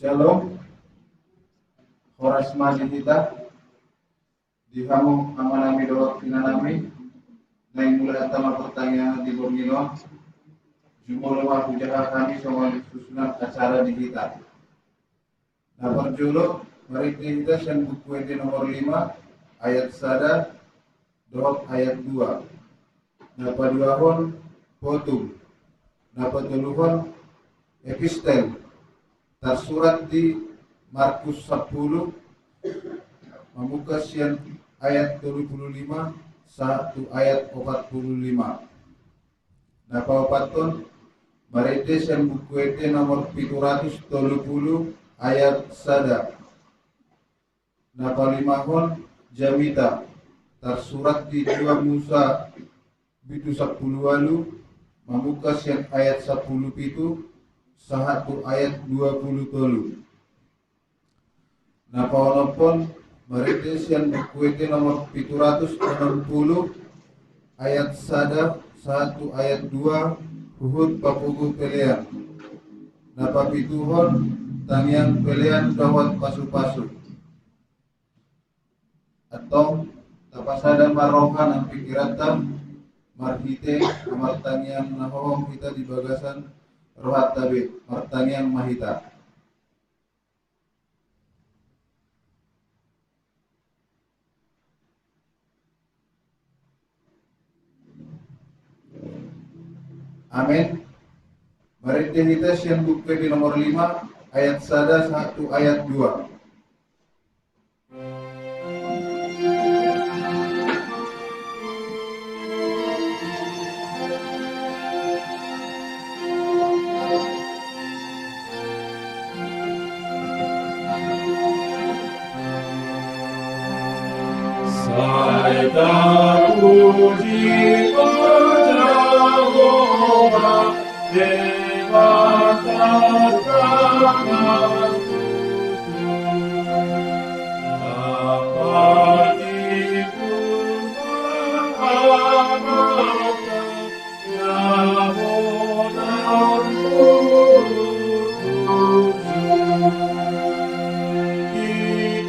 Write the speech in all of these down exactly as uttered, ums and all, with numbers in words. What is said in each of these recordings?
Shalom. Horas ma di hita, di hamu amanami dohot inanami, naeng mulai hita ma partangiangan di borngin on. Jumolo ma hujaha hami songon susunan acara di hita. Na parjolo, marende hita sian Buku Ende nomor lima, ayat sada dohot ayat dua. Na paduahon, Fotum. Na patoluhon, Epistel, tarsurat di Markus sampulu, mamungka sian ayat tolu pulu lima sahat tu ayat opat pulu lima. Na paopathon, marende sian Buku Ende nomor pitu ratus tolu pulu ayat sada. Na palimahon, Jamita, tarsurat di dua Musa pitu sampulu ualu, mamungka sian ayat sampulu pitu sahat tu ayat dua pulu tolu. Na paonomhon, marende sian Buku Ende nomor pitu ratus onom pulu ayat sada sahat tu ayat dua, huhut papugu pelean. Na papituhon, tangiang pelean dohot pasupasu. Antong, tapasada ma roha nang pingkiranta, marhite hamartangiangan na hohom hita di bagasan rohanta be, martangiang ma hita. Amen. Marende hita sian Buku Ende nomor lima, ayat sada sahat tu ayat dua. Sai tapuji Ho Jahowa, Debata na tutu, tapatipung ma amanta, na bonar murujung. Di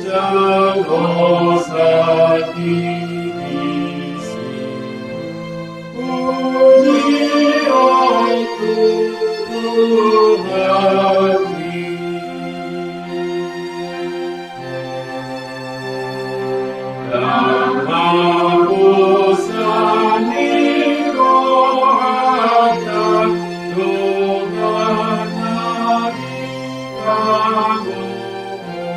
jolo sandiri si, pujion tu Tuhan i. Dang haposan ni rohanta, dongan na di hamu on.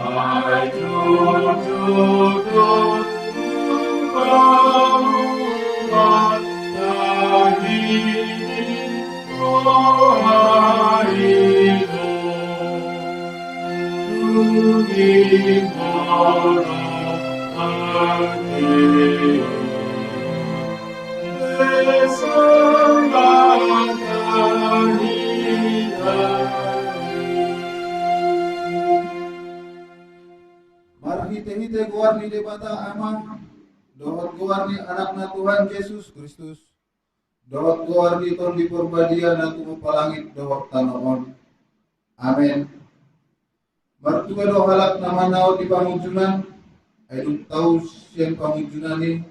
Ai jujur do hupasahat hami roha i do. Marhitehite goar ni Debata Ama, dohot goar ni Anakna Tuhan Jesus Kristus, dohot goar ni Tondi Porbadia na tumompa langit dohot tano on. Amen. Martua do halak na manaon di pangunjunan, ai dung tau sian pangunjunan i,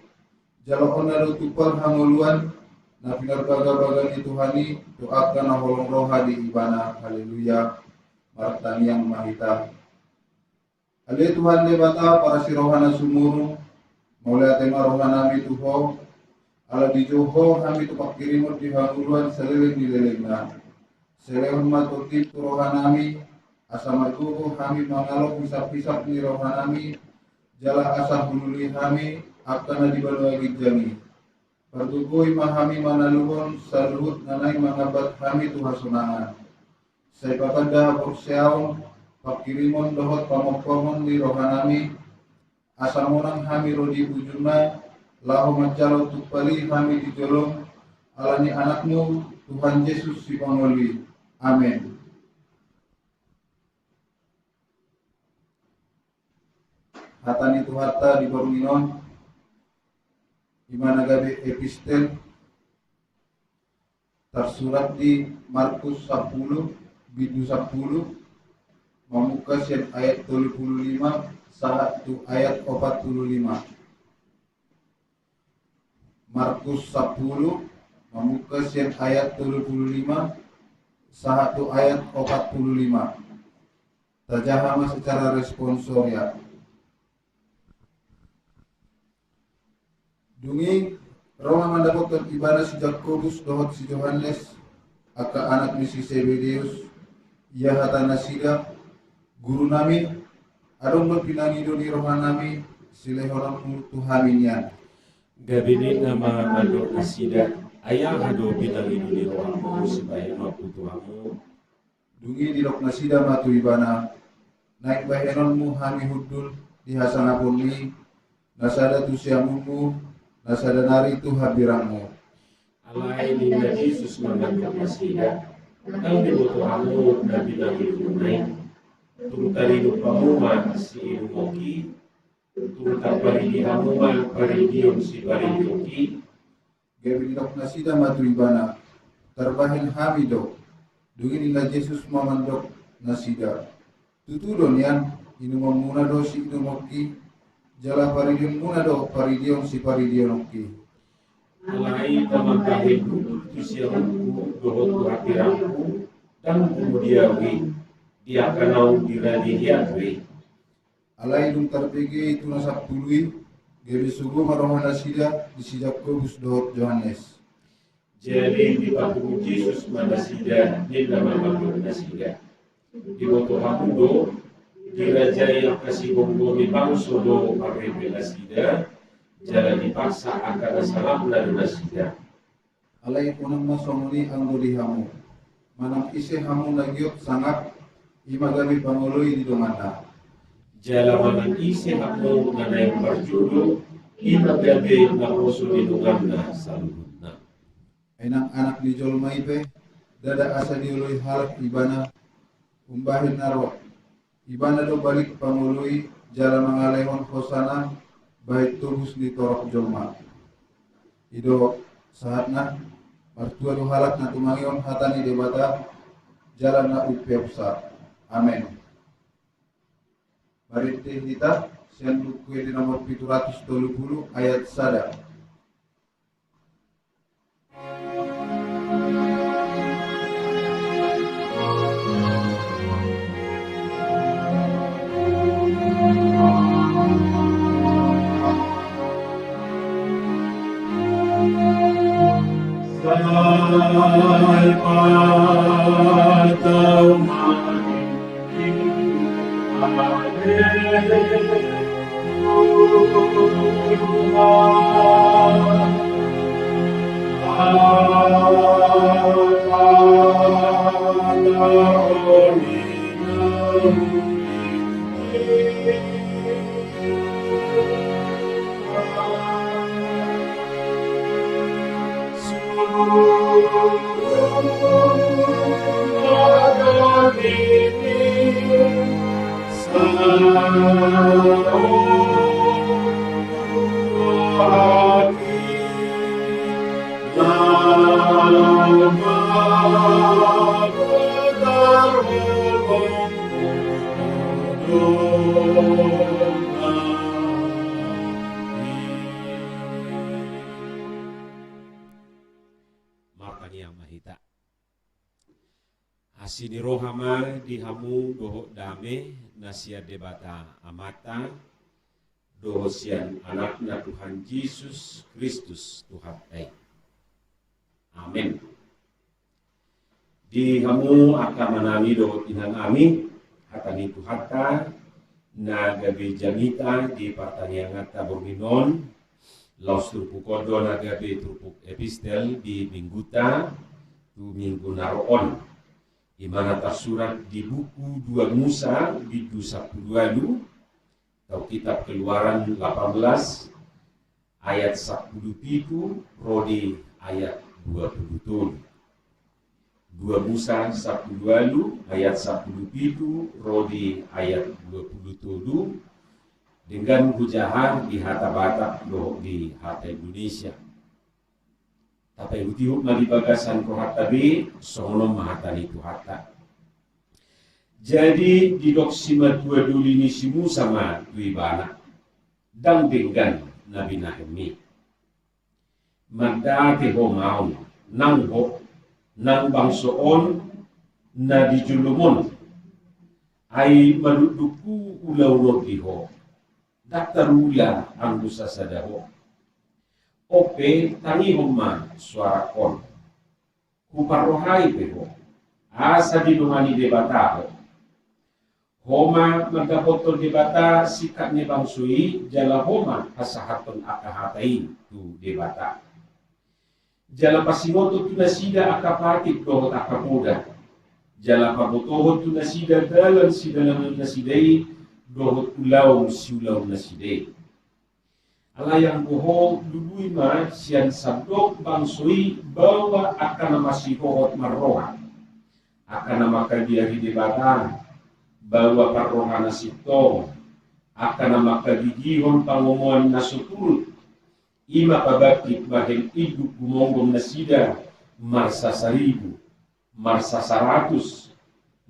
jaloonna do tumpal hangoluan na pinarbagabaga ni Tuhan i tu angka na holong roha di Ibana. Haleluya. Martangiang ma hita. Ale Tuhan Debata, parasi roha na sumurung, mauliate ma rohanami tu Ho, ala dijou Ho hami tu pangkirimon di hangoluan saleleng ni lelengna. Sai lehon ma Tondim tu rohanami, asa margogo hami mangalop hisaphisap ni rohanami, jala asa hulului hami angka na di banua ginjang i. Pargogoi ma hami manaluhon saluhut na naeng mangambat hami tu hasonangan. Sai patanda haporseaon, pangkirimon dohot pamompomon ni rohanami, asa monang hami ro di ujungna, laho manjalo tumpali hami di jolom, ala ni Anakmu, Tuhan Jesus Sipangolu i. Amen. Hata ni Tuhanta di borngin on, i ma na gabe epistel, tarsurat di Markus sampulu, bindu sampulu, mamungka sian ayat tolu pulu lima sahat tu ayat opat pulu lima. Markus sampulu, mamungka sian ayat tolu pulu lima sahat tu ayat opat pulu lima. Tajaha ma secara responsoria. Dung i ro ma mandapothon ibana si Jakobus dohot si Johannes, angka anak ni si Sebedeus, ia hata nasida: Guru nami, adong do pinangido ni roha nami silehononmu tu hami nian. Gabe ninna ma mandok nasida: Ai aha do pinangido ni rohamu sibahenonku tu hamu? Dung i didok nasida ma tu ibana: Naeng bahenonmu hami hundul di hasangaponmi, na sada tu siamunmu, na sada nari tu hambirangmu. Alai ninna Jesus ma mandok nasida: Ndang diboto hamu na pinangidonami i? Tung tarinum hamu ma siinumon i, tung tarparidi hamu ma paridion siparidionki? Gabe didok nasida ma tu ibana: Tarbahen hami do. Dung i ninna Jesus ma mandok nasida: Tutu do nian, inumonmuna do siinumonki, jala paridionmuna do paridion siparidiononki. Alai na mambahen hundul tu siamunku dohot tu hambirangku, ndang pungu di ahu i, di angka naung dirade hian do i. Alai dung tarbege i tu na sampulu i, gabe sogo ma roha nasida di si Jakobus dohot Johannes. Jadi dipapungu Jesus ma nasida, ninna ma mandok nasida: Diboto hamu do, dirajai angka sigomgomi bangso do parrempe nasida, jala dipaksa angka na sangapna do nasida. Alai unang ma songon i anggo di hamu. Manang ise hamu na giot sangap, i ma gabe pangoloi di donganna. Jala manang ise hamu na naeng parjolo, i ma gabe naposo ni donganna saluhutna. Ai nang Anak ni jolma i pe, ndada asa dioloi halak ibana, umbahen na ro. Ibana do balik pangoloi jala mangalehon hosana bahen tobus ni torop jolma. I do sahatna. Martua do halak na tumangihon hata ni Debata jala na umpeopsa. Amen. Marende hita sian Buku Ende nomor pitu ratus tolu pulu ayat sada. Martangiang ma hita. Asi ni roha ma di hamu dohot dame na sian Debata Amanta dohot sian Anakna Tuhan Jesus Kristus Tuhanta i. Amen. Di hamu angka amanami dohot inanami, hata ni Tuhanta na gabe jamita di partangianganta borngin on, laos turpuk on do na gabe turpuk epistel di mingguta tu minggu na ro on. I ma na tarsurat di buku dua Musa bindu sampulu ualu, atau kitab Keluaran delapan belas ayat sampulu pitu ro di ayat dua pulu tolu. Dua Musa sampulu ualu ayat sampulu pitu ro di ayat dua pulu tolu. Denggan hujaha di hata Batak dohot di hata Indonesia. Tapaihutihut ma di bagasan rohanta be, songon on ma hata ni Tuhanta. Jadi didok simatua doli ni si Musa ma tu ibana, ndang denggan na binahenmi. Mandate ho ma on, nang ho, nang bangso on na di jolom on. Ai manundukhu ulaon on di ho, ndang tarula anggo sasada ho. On pe tangihon ma soarangkon. Huparrohai pe ho, asa didongani Debata ho. Ho ma mandapothon Debata singkat ni bangso i, jala ho ma pasahathon angka hata i tu Debata. Jala pasingothon tu nasida angka patik dohot angka poda. Jala pabotohon tu nasida dalan sidalanan nasida i dohot ulaon siulaon nasida i. Alai anggo ho, lului ma sian sandok bangso i baoa angka na masihohot marroha, angka na mangkabiari Debata, baoa parroha na sintong, angka na mangkagigihon pangomoan na so turut. I ma pabangkit bahen induk gumonggom nasida, marsasaribu, marsasaratus,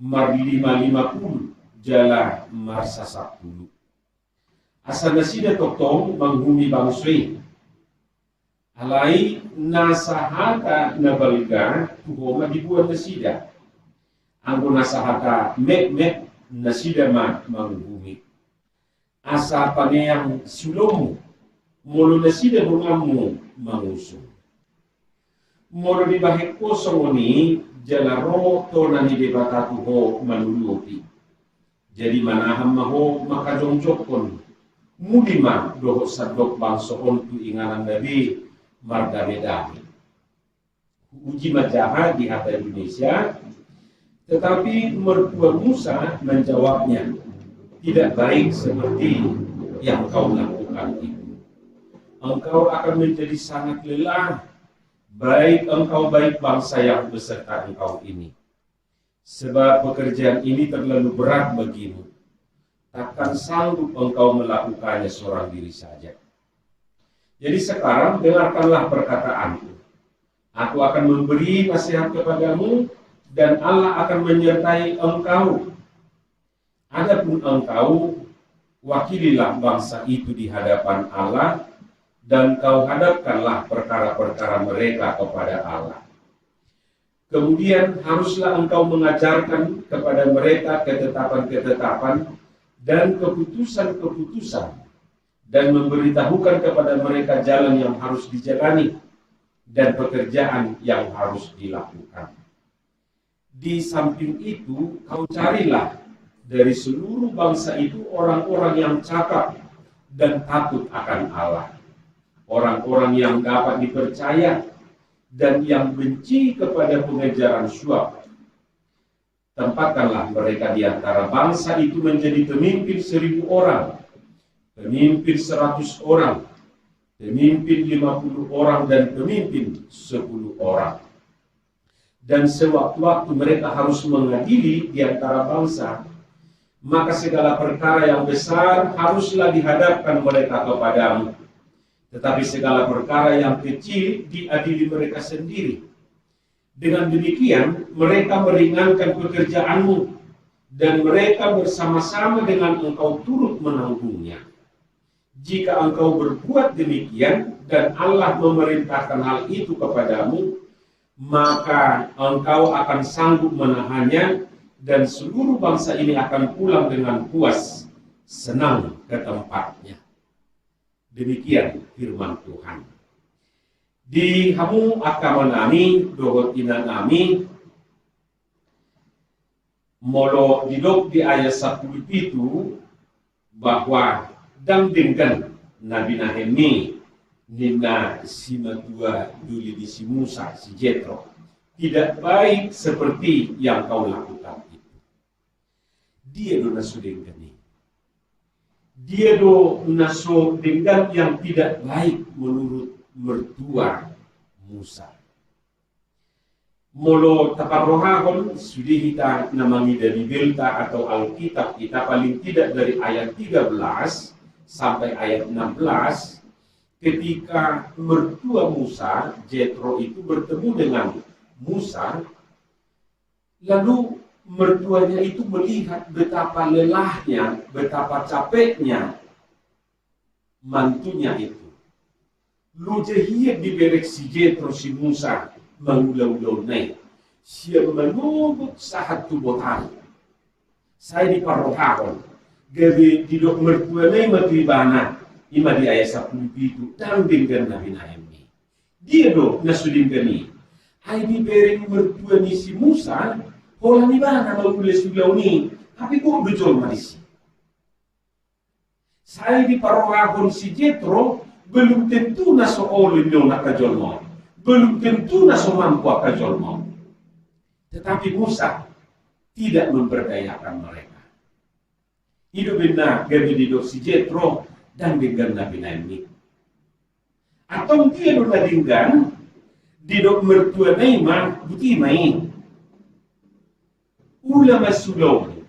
marlima lima pulu, jala marsasampulu. Asa nasida tongtong manguhumi bangso i. Alai na sahata na balga tu ho ma diboan nasida. Anggo na sahata metmet, nasida ma manguhumi. Asa paneang siulaonmu, molo nasida donganmu mangusung. Molo dibahen ho songon i, jala ro tona ni Debata tu ho manulupi. Jadi manahan ma ho mangkajongjongkon. Muli ma dohot sandok bangso on tu inganan na be mardamedame. Huuji ma jaha di hata Indonesia. Tetapi mertua Musa menjawabnya, "Tidak baik seperti yang kau lakukan itu. Engkau akan menjadi sangat lelah, baik engkau, baik bangsa yang beserta engkau ini. Sebab pekerjaan ini terlalu berat bagimu. Takkan sanggup engkau melakukannya seorang diri saja. Jadi sekarang dengarkanlah perkataanku. Aku akan memberi nasihat kepadamu, dan Allah akan menyertai engkau. Adapun engkau, wakililah bangsa itu di hadapan Allah, dan kau hadapkanlah perkara-perkara mereka kepada Allah. Kemudian haruslah engkau mengajarkan kepada mereka ketetapan-ketetapan dan keputusan-keputusan, dan memberitahukan kepada mereka jalan yang harus dijalani dan pekerjaan yang harus dilakukan. Di samping itu, kau carilah dari seluruh bangsa itu orang-orang yang cakap dan takut akan Allah, orang-orang yang dapat dipercaya dan yang benci kepada pengejaran suap. Tempatkanlah mereka di antara bangsa itu menjadi pemimpin seribu orang, pemimpin seratus orang, pemimpin lima puluh orang, dan pemimpin sepuluh orang. Dan sewaktu-waktu mereka harus mengadili di antara bangsa, maka segala perkara yang besar haruslah dihadapkan mereka kepadamu, tetapi segala perkara yang kecil diadili mereka sendiri. Dengan demikian, mereka meringankan pekerjaanmu, dan mereka bersama-sama dengan engkau turut menanggungnya. Jika engkau berbuat demikian, dan Allah memerintahkan hal itu kepadamu, maka engkau akan sanggup menahannya, dan seluruh bangsa ini akan pulang dengan puas, senang ke tempatnya." Demikian firman Tuhan. Di hamu angka amanami dohot inanami, molo didok di ayat sampulu pitu bahwa ndang denggan na binahenmi, ninna simatua doli ni si Musa, si Jetro, "Tidak baik seperti yang kau lakukan itu." Dia do na so denggan i? Dia do na so denggan yang tidak baik menurut mertua Musa? Molo taparrohahon, sude hita na mangida Bibelta atau Alkitab hita, paling tidak dari ayat tiga belas sampai ayat enam belas, ketika mertua Musa, Jetro itu bertemu dengan Musa, lalu mertuanya itu melihat betapa lelahnya, betapa capeknya mantunya itu. Loja hian dibereng si Jetro si Musa mangula ulaonna i, sian manogot sahat tu botari. Sai diparrohahon, gabe didok mertuana i ma tu ibana, i ma di ayat sampulu pitu, ndang denggan na binahenmi. Dia do na so denggan i? Ai dibereng mertua ni si Musa holan ibana mangula si ulaon i, hape gok do jolma disi. Sai diparrohahon si Jetro, belum tentu na so olo ninna on angka jolma on, belum tentu na so mampu angka jolma on. Tetapi Musa tidak memberdayakan mereka. I do umbahen na gabe didok si Jetro, ndang denggan na binahenmi. Antong dia do na denggan? Didok mertuana i ma, botima i. Ula ma siulaonmu,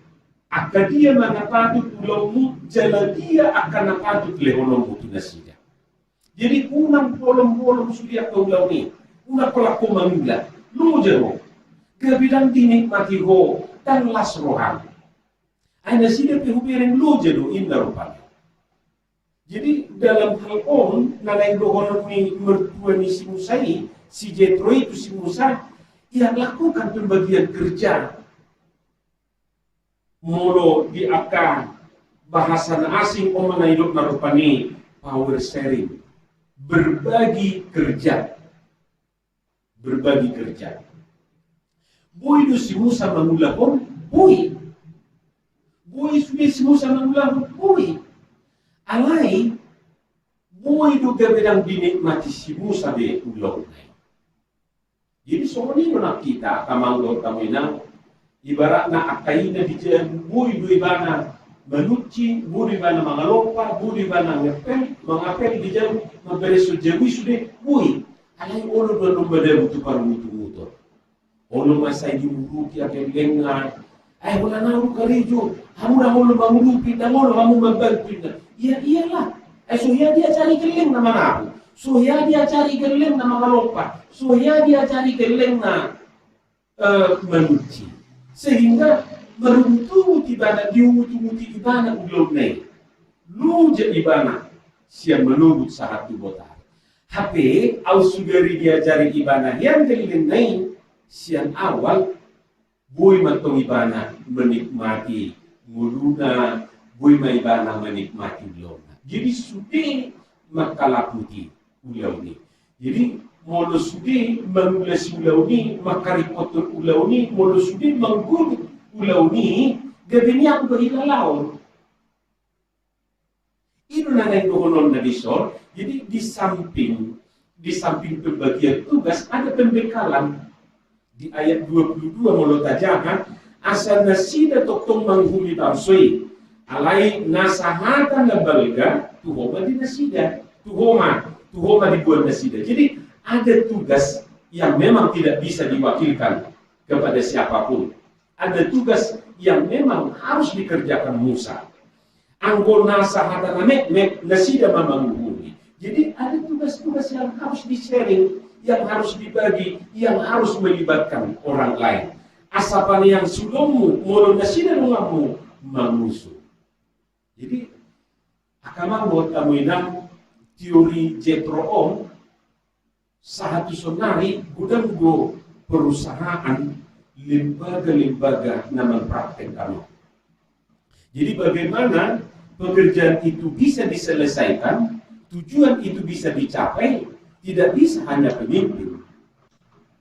angka dia ma na patut ulaonmu, jala dia angka na patut lehononmu tu nasida. Jadi unang holom-holom sude angka ulaon i, unang holan ho mangula, loja do. Gabe ndang dinikmati ho, ndang las roham. Ai nasida pe hubereng loja do, inna rupani. Jadi dalam hal on, na naeng dohonon ni mertua ni si Musa i, si Jetro i tu si Musa, ia lakukan pembagian kerja. Molo di angka bahasa na asing on ma na didok na rupani power sharing, berbagi kerja. Berbagi kerja. Boi do si Musa mangulahon? Boi. Boi sude si Musa mangulahon? Boi. Alai boi do gabe ndang dinikmati si Musa be ulaonna i. Jadi songon i do nang hita, angka amang dohot inang. Ibaratna angka ina di jabu, boi do ibana manunci, boi do ibana mangalompa, boi do ibana ngepel, mangapel di jabu, mambereshon jabu i sude, boi. Alai olo do annon madabu tu parmutu-mutu. Olo ma sai diurupi angka gellengna. Ai holan ahu do karejo, hamu ndang olo mangurupi, ndang olo hamu mambantu inna. Ia iyalah. Ai so hea diajari gellengna manapu, so hea diajari gellengna mangalompa, so hea diajari gellengna eh, manunci. Sehingga marungut-ungut ibana, diungut-unguti ibana ulaonna i. Loja ibana sian manogot sahat tu botari. Hape aut sugari diajari ibana hian gellengna i sian awal, boi ma antong ibana menikmati ngoluna, boi ma ibana menikmati ulaonna. Jadi sude mangkalaputi ulaon i. Jadi molo sude mangula si ulaon i, mangkaringkothon ulaon i, molo sude manggodut ulaon i, gabe nian do hilalaon. I do na naeng dohononna dison. Jadi di samping, di samping pembagian tugas, ada pembekalan. Di ayat dua puluh dua molo tajaha, asa nasida tongtong manguhumi bangso i. Alai nasa hata na balga tu ho ma di nasida, tu ho ma, tu ho ma diboan nasida. Jadi ada tugas yang memang tidak bisa diwakilkan kepada siapapun. Ada tugas yang memang harus dikerjakan Musa. Anggo nasa hata na metmet, nasida ma manguhumi. Jadi ada tugas-tugas yang harus di-sharing, yang harus dibagi, yang harus melibatkan orang lain. Asa paneang suhutmu, molo nasida donganmu mangusung. Jadi angka amang dohot inang, teori Jetro on, sahat tu saonari godang do perusahaan, lembaga-lembaga na mempraktekkan on. Jadi bagaimana pekerjaan itu bisa diselesaikan, tujuan itu bisa dicapai, tidak bisa hanya pemimpin.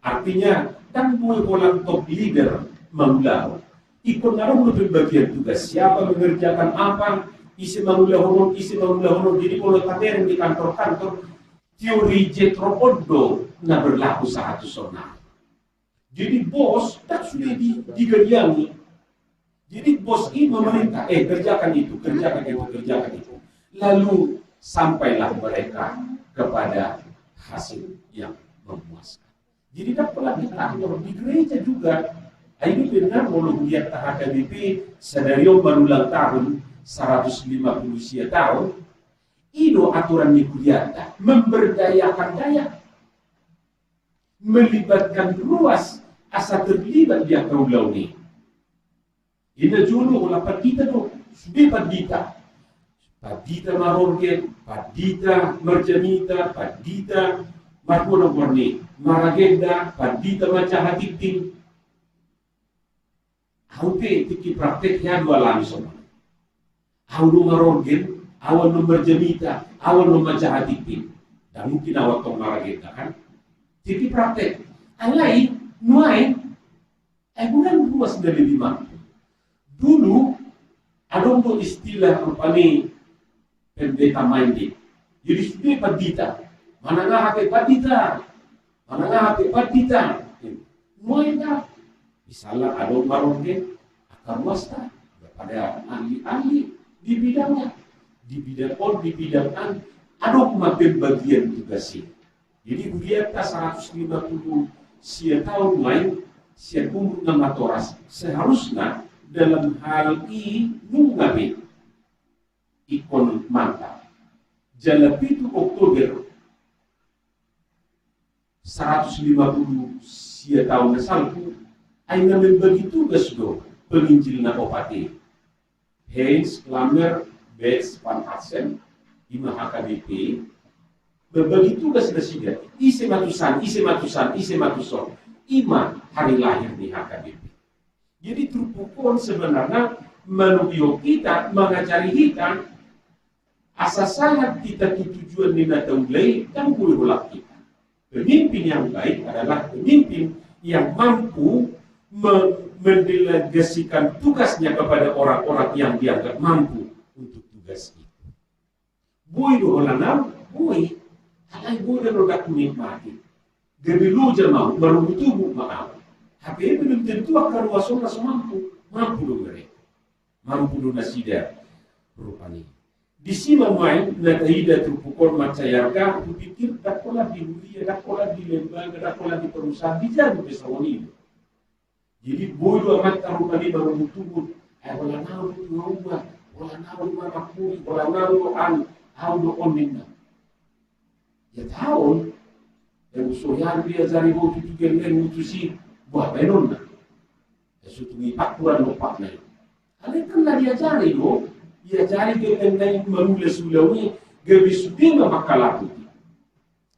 Artinya, ndang boi holan top leader mangulahon. Ingkon adong do pembagian tugas, siapa mengerjakan apa, ise mangulahon on, ise mangulahon on. Jadi molo tabereng di kantor-kantor, teori Jetro on do na berlaku sahat tu saonari. Jadi bos ndang sude di, digaliangi. Jadi bos i memerintah, eh, kerjakan itu, kerjakan itu, kerjakan itu. Lalu sampailah mereka kepada hasil yang memuaskan. Jadi ndang pola di kantor, di gereja juga. Ai i do umbahen na molo huliat H K B P sadari on marulang tahun saratus lima puluh sia tahun, i do aturan ni kuliahta, memberdayakan dayak. Melibatkan ruas asa terlibat di angka ulaon i. Inna jolo holan pandita do, sude pandita. Pandita marorgen, pandita marjamita, pandita marguna borni, maragenda, pandita manjaha tingting. Au pe tingki praktek hea do alami songon. Au do marorgen, au do marjamita, au do manjaha tingting. Ndang mungkin au antong maragenda kan. Tingki praktek. Alai nuaeng, ai bulan ruas na lebih mampu. Dulu adong do istilah rupani pendeta minded. Jadi sude pandita. Manang aha pe pandita. Manang aha pe pandita. Nuaeng da. Misalna adong marorgen angka ruasta. Pada ahli-ahli di bidangna. Di bidang on, di bidang an. Adong ma pembagian tugas i. Jadi hurianta seratus lima puluh sia taon nuaeng sian umur na matoras. Seharusna dalam hal i nunga be ingkon mantap. Jala pitu Oktober seratus lima puluh sia taon na salpu, ai na membagi tugas do penginjil na opat i. Heinz, Klammer, Betz, Van Assen, ima H K B P. Membagi tugas nasida, ise ma tusan, ise ma tusan, ise ma tuson. Ima hari lahir ni H K B P. Jadi turpuk on sebenarna manogihon hita, mangajari hita, asa sahat hita tu tujuan ni na taula i, ndang boi holan hita. Pemimpin yang baik adalah pemimpin yang mampu me-, mendelegasikan tugasnya kepada orang-orang yang dianggap mampu untuk tugas itu. Boi do holan au, boi. Alai boi do ndang hunikmati. Gabe loja ma au, marungutungut ma au. Hape belum tentu angka ruas on na so mampu, mampu do mereka. Mampu do nasida rupani. Disi ma nuaeng na taida turpuk on mansai arga, hupikir ndang holan di huria, ndang holan di lembaga, ndang holan di perusahaan, di jabu pe songon i do. Jadi boi do amanta rupani marungutungut, ai holan au do tua-tua, holan au do marmakuri, holan au do anu, au do on ninna. Ia taon, yang so ia diajari botu tu gellengmu tusi, buat baenonna. Ia so tung i pakuran lompakna i. Alai kan na diajari do, diajari gellengna i mangula siulaon i, gabe sude ma mangkalakuti.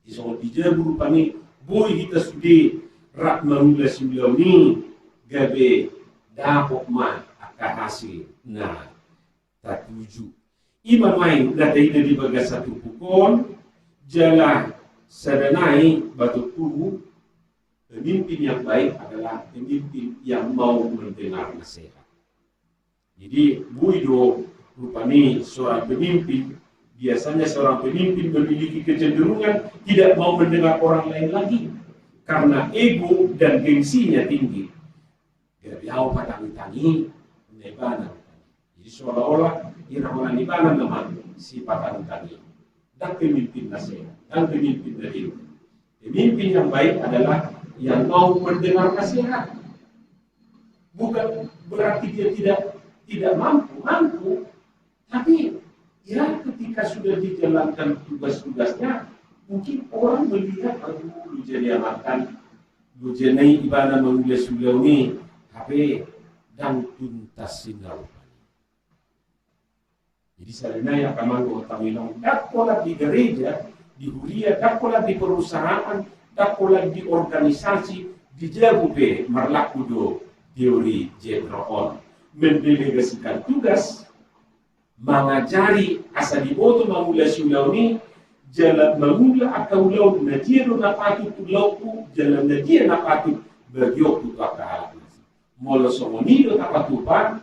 Di songon di jabu rupani boi hita sude rap mangula siulaon i gabe dapot ma angka hasil na tatuju. Ima nuaeng na taida di bagasan turpuk on, jala sada nai batut tubu, pemimpin yang baik adalah pemimpin yang mau mendengar nasihat. Jadi boi do rupani seorang pemimpin, biasanya seorang pemimpin memiliki kecenderungan tidak mau mendengar orang lain lagi karena ego dan gengsinya tinggi. Gabe au patangitangi na ibana. Jadi seolah-olah ira holan ibana nama sipatangitangi. Ndang pemimpin na sehat, ndang pemimpin na dewek. Pemimpin yang baik adalah yang mau mendengar nasihat. Bukan berarti dia tidak, tidak mampu, mampu. Tapi ya ketika sudah dijalankan tugas-tugasnya, mungkin orang melihat, aduh, loja ni amanta, loja ni ibana mangula siulaon i, hape ndang tuntas sinna rupani. Jadi sada nai angka amang dohot inang on, ndang holan di gereja, di huria, ndang holan di perusahaan, ndang holan di organisasi, di jabu pe marlaku do teori Jethro on. Mendelegasikan tugas, mangajari asa diboto mangula siulaon i, jala mangula angka ulaon na dia do na patut ulaonku, jala na dia na patut bagionku tu angka halak na asing. Molo songon i do tapatupa,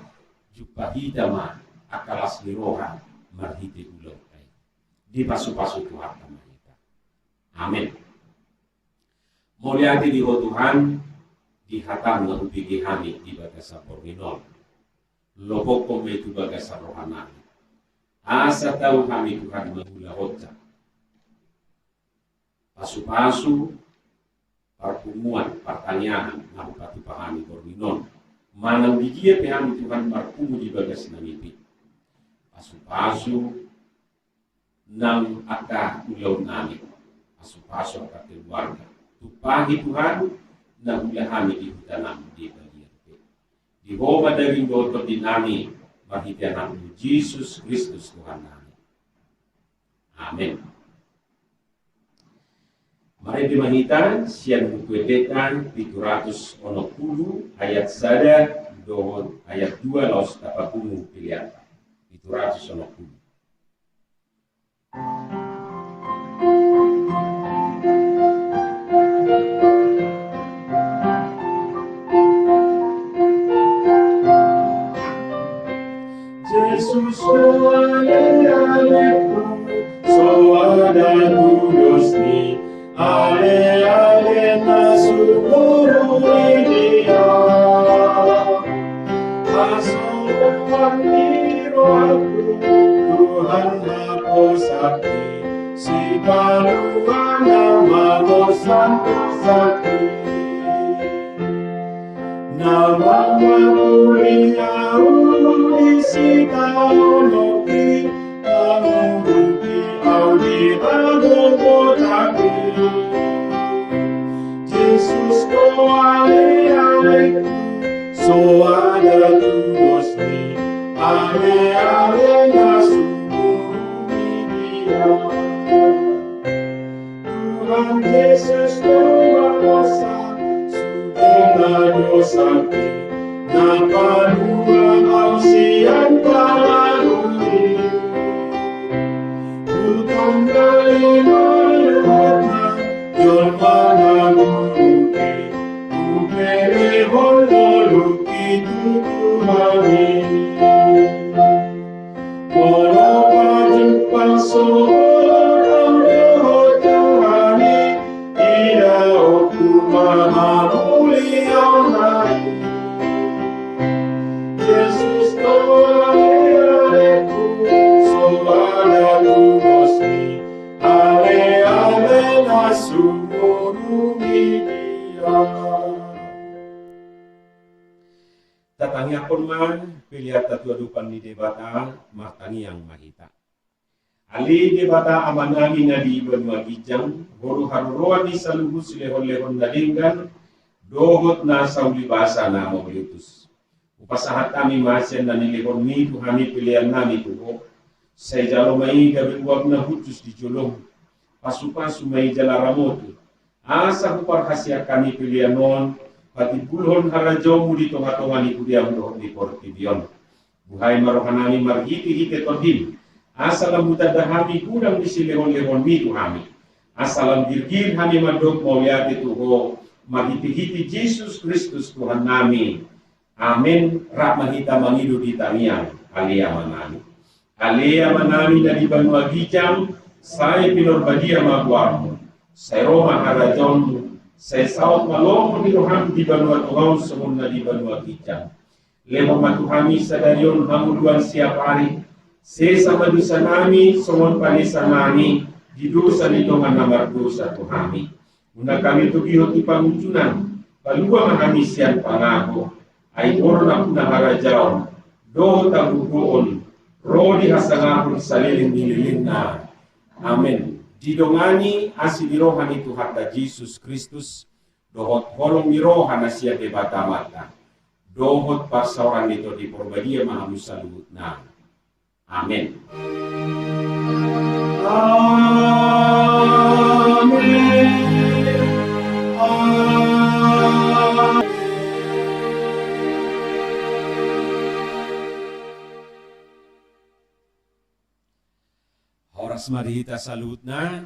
jumpa hita ma angka las ni roha marhite ulaonta i. Dipasupasu Tuhanta ma hita. Amen. Mauliate di Ho Tuhan, di hataM na hubege hami di bagasan borngin on. Lopokkon ma i tu bagasan rohanami. Asa tau hami Tuhan mangulahon pasupasu, parpunguan, partangiangan na hupatupa hami borngin on. Manang di dia pe hami Tuhan marpungu di bagas nami pe, pasupasu nang angka ulaon nami, pasupasu angka keluarga. Tumpahi Tuhan na ula hami di huta nami di bagian pe. Di Ho ma daging dohot tondi nami, marhite Anakmu Jesus Kristus Tuhan nami. Amen. Marende ma hita sian Buku Endenta pitu ratus onom pulu ayat sada dohot ayat dua laos tapapungu pelean. Pitu ratus onom pulu. Jesus, Ho ale-alengku, soada tudos ni ale-ale na sumurung di Dia. Hasoloan ni rohangku, Tuhan haposanki, sipalua na mangosangkosangki. Na mangapuli ahu di sitaononki, mangurupi ahu di hagogotanki. Jesus, Ho ale-alengku, soada tudos ni ale-ale na sumurung di Dia. Tuhan Jesus, Ho mangosang sude na dosangki, na palua ahu sian pangago i. Hutonggali ma luhutna jolma na guru i, huberehon ngolungki tu Tuhan i. Molo pajumpang sogot ahu dohot Tuhan i, idaonku ma hamuliaonna i. Jesus, Ho ale-alengku, soada tudos ni ale-ale na sumurung di Dia. Tatangiangkon ma peleanta tu adopan ni Debata. Martangiang ma hita. Ale Debata Amanami na di banua ginjang, Ho do haroroan ni saluhut silehonlehon na denggan dohot na saulibasa na mauliutus. Hupasahat hami ma sian na nilehonmi tu hami peleannami tu Ho. Sai jalo ma i gabe uap na hushus di jolom. Pasupasu ma i jala ramotu. Asa huparhaseang hami pelean on patimbulhon harajaonmu di tongatonga ni huria dohot di portibi on. Buhai ma rohanami marhitehite tondim, asa lam hutanda hami godang ni silehonlehonmi tu hami. Asa lam girgir hami mandok mauliate tu Ho, marhitehite Jesus Kristus Tuhannami. Amen. Rap ma hita mangido di tangiang. Ale Amanami. Ale Amanami na di banua ginjang, sai pinarbadia ma goarmu. Sai ro ma harajaonmu, sai saut ma lomo ni roham di banua tonga on songon na di banua ginjang. Lehon ma tu hami sadari on hangoluan siapari, sesa ma dosanami songon panesanami di dosa ni dongan na mardosa tu hami. Unang hami togihon tu pangunjunan, palua ma hami sian pangago, ai Ho do nampuna harajaon, dohot hagogoon, ro di hasangapon saleleng ni lelengna. Amen. Didongani asi ni roha ni Tuhanta Jesus Kristus, dohot holong ni roha na sian Debata Amanta, dohot parsaoran ni Tondi Parbadia ma hamu saluhutna. Amen. Amen. Amen. Horas ma di hita saluhutna,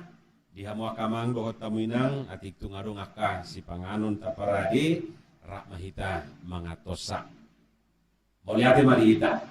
di hamu angka amang dohot hamu inang, atik tung adong angka sipanganon taparade, rap ma hita mangantonsa. Mauliate ma di hita.